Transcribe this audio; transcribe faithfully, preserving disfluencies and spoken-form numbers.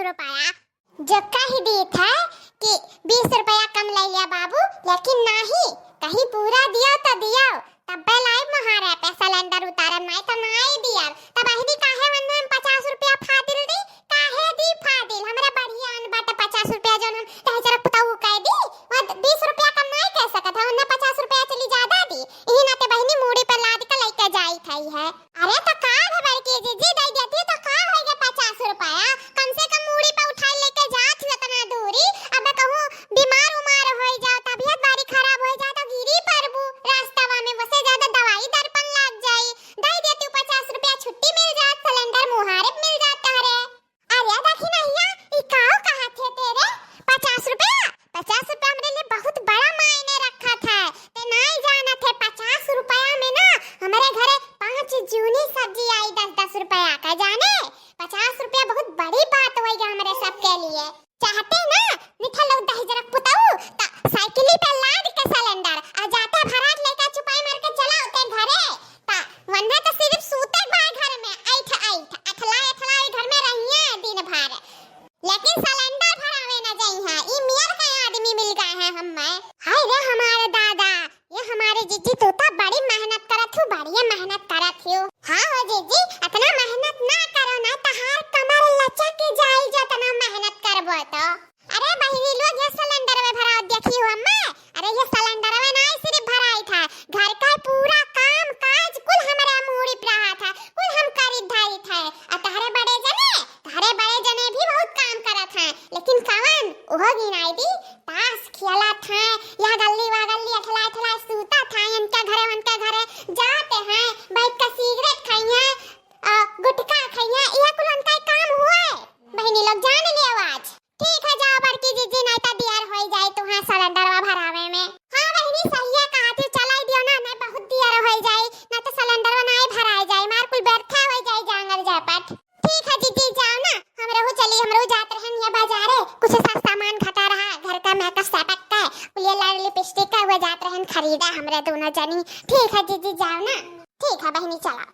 रुपया। जो कहि दीत है कि बीस रुपया कम लइ लिया बाबू, लेकिन नाहीं, कहीं पूरा दियो तो दियो, तब्बे लाइब मुहारे पे सिलेंडर उतारब, नाहीं तो नाहीं दियब। तब बहिनी काहे वन्ने हम पचास रुपया फादिल दी, काहे दी फादिल? हमरे बढ़िया अन्न बाटे पचास रुपया, जौन हम दहिजरक पुतऊ कइ दी, वह बीस रुपया कम नाहीं कइ सकत है, उन्हें पचास रुपया चली ज्यादा दी। इही नाते बहिनी मूड़ी पे लाद के लइके जाइत है। अरे तो का भे बड़की जीजी, दइ देती तो का होइ गए पचास रुपया, कम से कम मूड़ी पे उठाइ लइके जात हू इतना दूरी। अब कहूँ बीमार उमार होइ जाओ, तबियत बारी खराब होइ जाओ तो गिरी पड़बू रास्तवा में, वसे ज्यादा दवाई दर्पण लाग जाई। दइ देती पचास रुपया, छुट्टी मिल जात, सिलेंडर मुहारे मिल जात तहरे। अरे दखिनहिया, ई काउ कहत है तेरे? पचास रुपया? पचास रुपया हमरे लिए बहुत बड़ा मायने रखत है। ते नाहीं जानत है, पचास रुपया में ना हमरे घरे पाँच जूनी सब्जी आई दस दस रुपया का, जाने? पचास रुपया बहुत बड़ी बात होइगा हमरे सबके लिए। चाहते ना मिठा लोग दहिजरक पुतऊ, त साइकिली पे लाद के सिलेंडर आ जाते भरात लेके चुपाई मार के चला होते घरे। ता वन्ने तो सिर्फ सूते बा घर में, ऐठ ऐठ, अठला अठला घर में रहिए दिन भर, लेकिन सिलेंडर भरावे न जाई है। ई मेर का आदमी मिल गए हैं हम में। हाय रे हमारे दादा, ये हमारे जीजी, तू तो बड़ी मेहनत करत हू, बढ़िया मेहनत करत हू। हाँ हो जीजी, इतना मेहनत ना करो ना, तहार कमर लचक जाई जो इतना मेहनत करबो तो। अरे बहिनी लोग, ये सिलेंडर में भराओ देखी हो अम्मा। अरे ये सिलेंडर में ना सिर्फ भराई था, घर का पूरा काम काज कुल हमारा मूड़ी पे रहा था, कुल हम करी धाई था। और तहरे बड़े जने, तहरे बड़े जने भी बहुत काम करत हैं, लेकिन कवन ओहो गिनाई दी, ताश खेलत हैं, यह गल्ली वह गल्ली, अठला अठला सूतत हैं, इनके घरे उनके घरे जाते हैं, बैठ के सिगरेट खाइए, अ, गुटखा खाइए, यह कुल उनका काम हुए। बहिनी लोग जान लियो आज। ठीक है, जाओ बड़की जीजी, नहीं तो दियर होई जाई तुहां सिलेंडरवा भरावे में। हाँ बहिनी, सही है कहा थी, चलाई दियो ना, नहीं बहुत दियर होई जाई, ना तो सिलेंडरवा नहीं भराई जाई, मार कुल व्यर्थे होई जाई जांगर जापट। ठीक है जीजी, जाओ ना, हम रहू चली, हम रहू जात रहन या बाजारे, कुछ सा सामान घटा रहा घर का, मेकअप सेटअप का, कुलिया लाल लिपस्टिक का, वो जात रहन खरीदा हमरे दोनों जनी। ठीक है जीजी, जाओ ना। ठीक है बहिनी, चला।